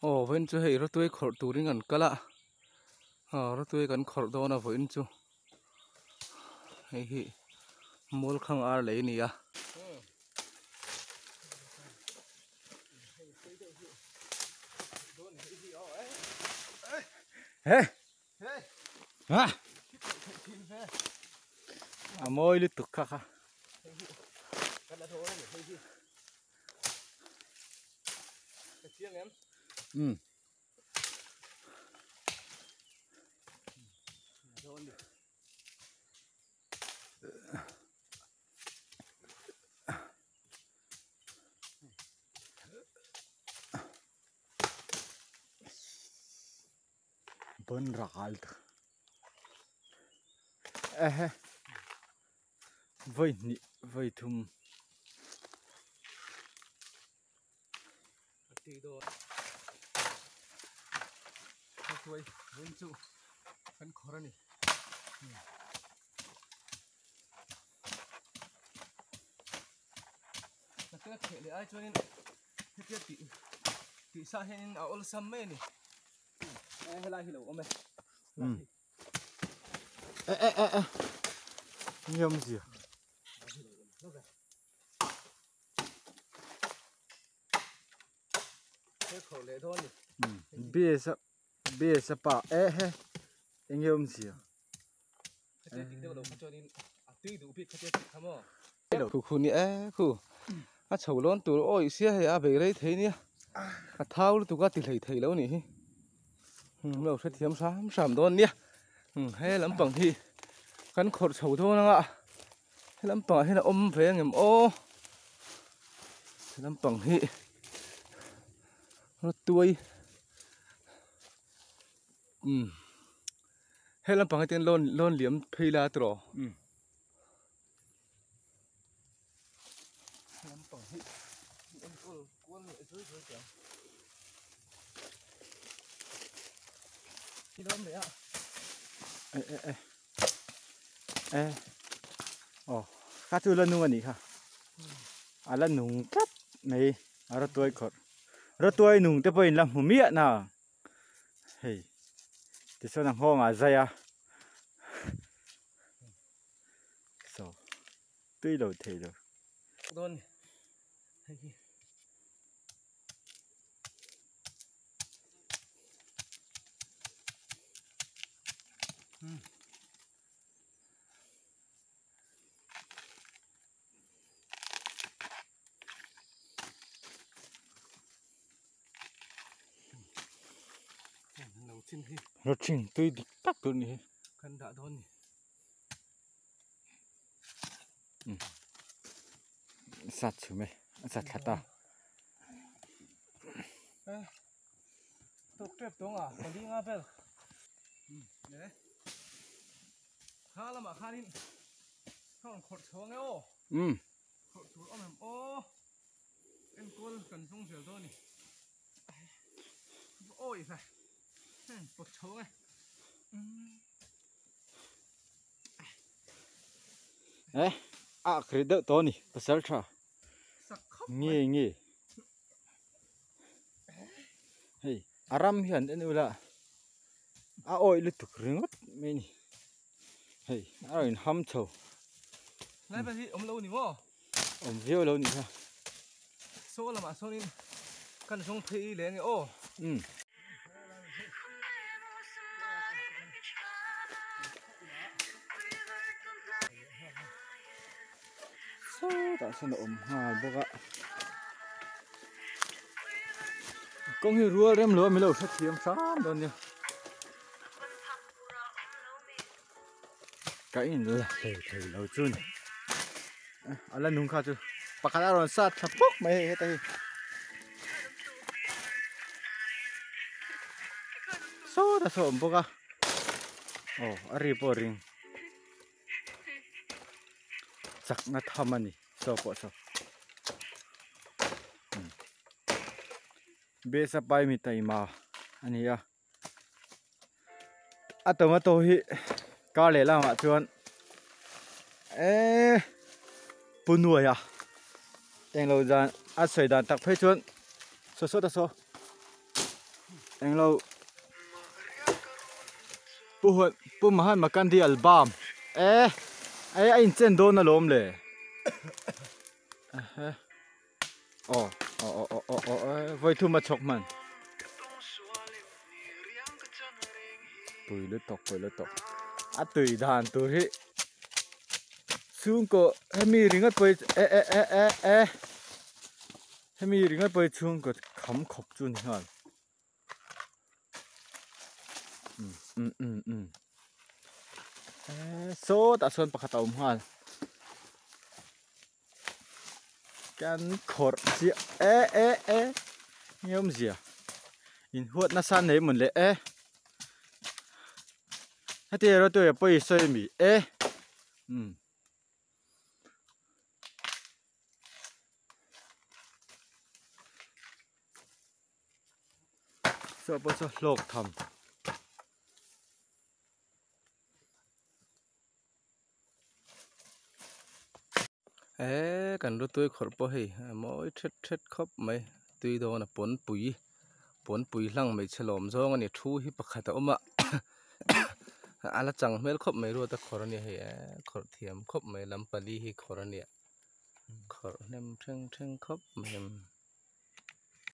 Aw vawiin chu hei rawtuai khawrh turin kan kal a aw rawtuai kan khawrh dawn a vawiin chu hei hi mualkhang ar lei a ni a. He ha a mawi lutuk kha kha. Um. Bon ral ta. Ehe. Voi hnih voi thum. E e e e. Nhom gì? Bia sa bia sa pa e he. Enge awm zia. Khu khu ni e khu a chho lawn tur awi sia hei a bei rei thei nia a thau lutuk a ti hlei thei lo nih hi lo hrethiam hram hram dawn nia he lampang hi kan khawrh chho dawn anga he lampang ah hian a awm ve ang em aw he lampang hi rawtuai umm he lampang hi ten lawn lawn liam phei la tiraw he lampang hi enkawl kual leh zui zui teh ang ti dawn leh a e e e e aw kha chu la nung a nih kha a la nung tlat mai a rawtuai khawrh rawtuai nung te pawhin la hmu miah na hei tichuan a nghawng ah a zai a saw tui lo thei lo. Dawn hei hi. Rawṭhing tui dik tak tur ni hi. Kan dah dawn ni. Sat chhum e a chat thla ta. Tuk tep tawng a pali nga vel. Kha lamah khanin ka rawn khawrh chho ang e aw. Khawrh tur awm em aw. Enkawl kan zawng zel dawn a ni. Awi ve. Heng pawt chho ang e. Eh a akhri deuh tawh a ni pasal tha. Nge nge. Hei a ram hian en ula a awih lutuk ringawt mai a ni. Hei a rawn inham chho. Lai vel hi awm lo ni maw? Awm viau lo ni kha. Saw lamah sawnin kan zawng phei leh ange aw. Umm. Sawtah sawn a awm nghal bawk a. Kawng hi rual rem lo a milo hrethiam hram dawn nia. Ka in la hlei thei lo chu ni. A la nung kha chu pakhat a rawn sat thla pawk mai hei heta hi. Sawta saw awm bawk a. Aw a ri pawh a ring. Chakna tham a ni saw pawh saw. Besa pai mi taima a ni a. A tomato hi kar leh lamah chuan eee punuai a englo dan a sawi dan tak phei chuan saw saw ta saw. Englo Pu Pu Mahatma Gandhi album e e a inchen dawn alawm le aw aw aw aw aw aw aw vawi thum a chhawk hman pui lutuk pui lutuk a tui dan tur hi chhungkaw hemi ringawt pawh hi e e e e e hemi ringawt pawh hi chhungkaw kham khawp chu a ni nghal. Um um um sawtah sawn pakhat a awm nghal kan khawrh chiah e e e nge awmzia inhuat nasa nei mawn le e heti erawh chu pawi sawi ami e um. Saw pawh saw hlawk tham. Eee kan rutui khawrh pawh hei a mawi thet thet khawp mai tui dawn a pawnpui pawnpui hlang hmeichhe lawm zawng a ni thu hi pakhat a awm a a la chang hmel khawp mai ruata khawrh a nia hei eee khawrh thiam khawp mai lam pali hi khawrh a nia khawrh hnem thleng thleng khawp mai.